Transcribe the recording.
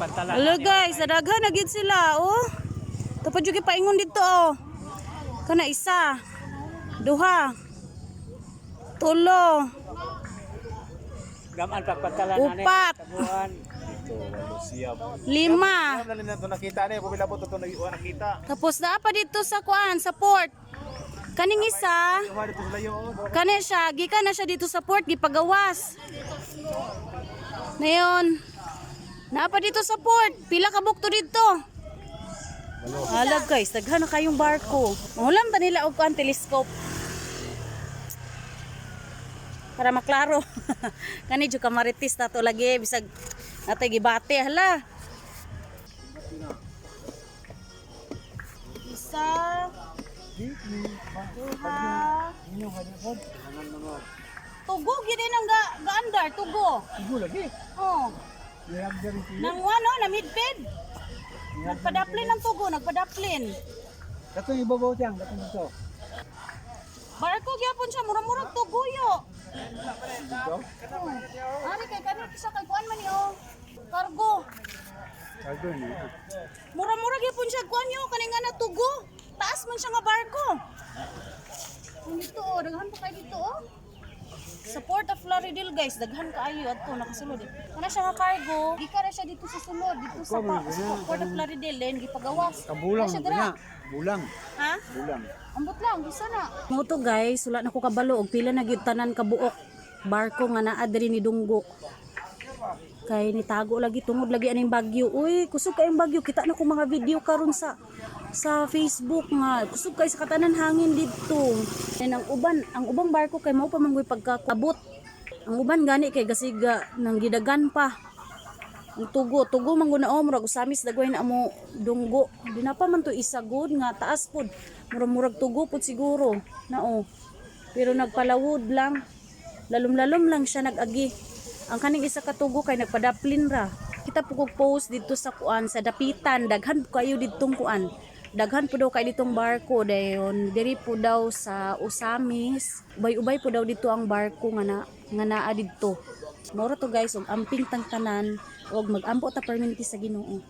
Pagpantalan. Hello guys, daghan na gid sila oh. Tapos jud paingon dito oh. Kana isa. Duha. Tulo. Gaman pagpantalan ani. Upat. Tabuan. Lima. Wala na ito nakita ni, pumila po ito nakita. Tapos naa pa dito sa kuan, sa port. Kaning isa, Duha dito sa layo. Oh. kani siya, gikan na siya dito sa port, gipagawas. Ngayon, naa pa dito sa port, pila ka bukto dito. Hala guys, daghan na kayong barko. Ulam ta nila og kuan telescope. Para maklaro. Kani jud ka marites na to lagi bisag natay gibate hala. Isa, duha, tugo gid ang ga gaandar tugo. Tugo lagi. Oh. Nang wano na midped. Nagpadaplin ang tugo, nagpadaplin. Katong ibabaw tiyang, katong dito. Barko gyapon siya, murag-murag tugo yo. Oh. Ari kay kani siya kay kuan man ni oh. Cargo. Cargo ni. Mura-mura gyapon siya kuan yo kani nga na tugo. Taas man siya nga barko. Ang dito oh, daghan pa kay dito oh. Sa Port of Lauderdale guys, daghan kaayo adto nakasulod. Eh. Kana siya nga cargo, gikan na siya dito sa sulod, dito sa Port of Lauderdale then gipagawas. Kabulang Kana siya dira. Bulang, Ha? bulang. Ambot lang, gusto na. Mo to guys, wala na ko kabalo og pila na gyud tanan ka buok barko nga naa diri ni Dunggo. Kay nitago lagi tungod lagi aning bagyo. Uy, kusog kayong bagyo. Kita na ko mga video karon sa Facebook nga kusog kay sa katanan hangin didto. And ang uban, ang ubang barko kay mao pa man goy pagkaabot. Ang uban gani kay gasiga nang gidagan pa. Ang tugo, tugo man gud na oh, murag usamis dagway na amo dunggo. Di na pa man to isa gud nga taas pod. Murag-murag tugo pod siguro na oh. Pero nagpalawod lang. Lalom-lalom lang siya nag-agi. Ang kaning isa ka tugo kay nagpadaplin ra. Kita po kog post dito sa kuan sa dapitan, daghan po kayo ditong kuan. Daghan po daw kay ditong barko dayon diri po daw sa Osamis. Ubay-ubay po daw dito ang barko nga na nga naa didto. Moro to guys, og amping tang tanan og magampo ta permanente sa Ginoo.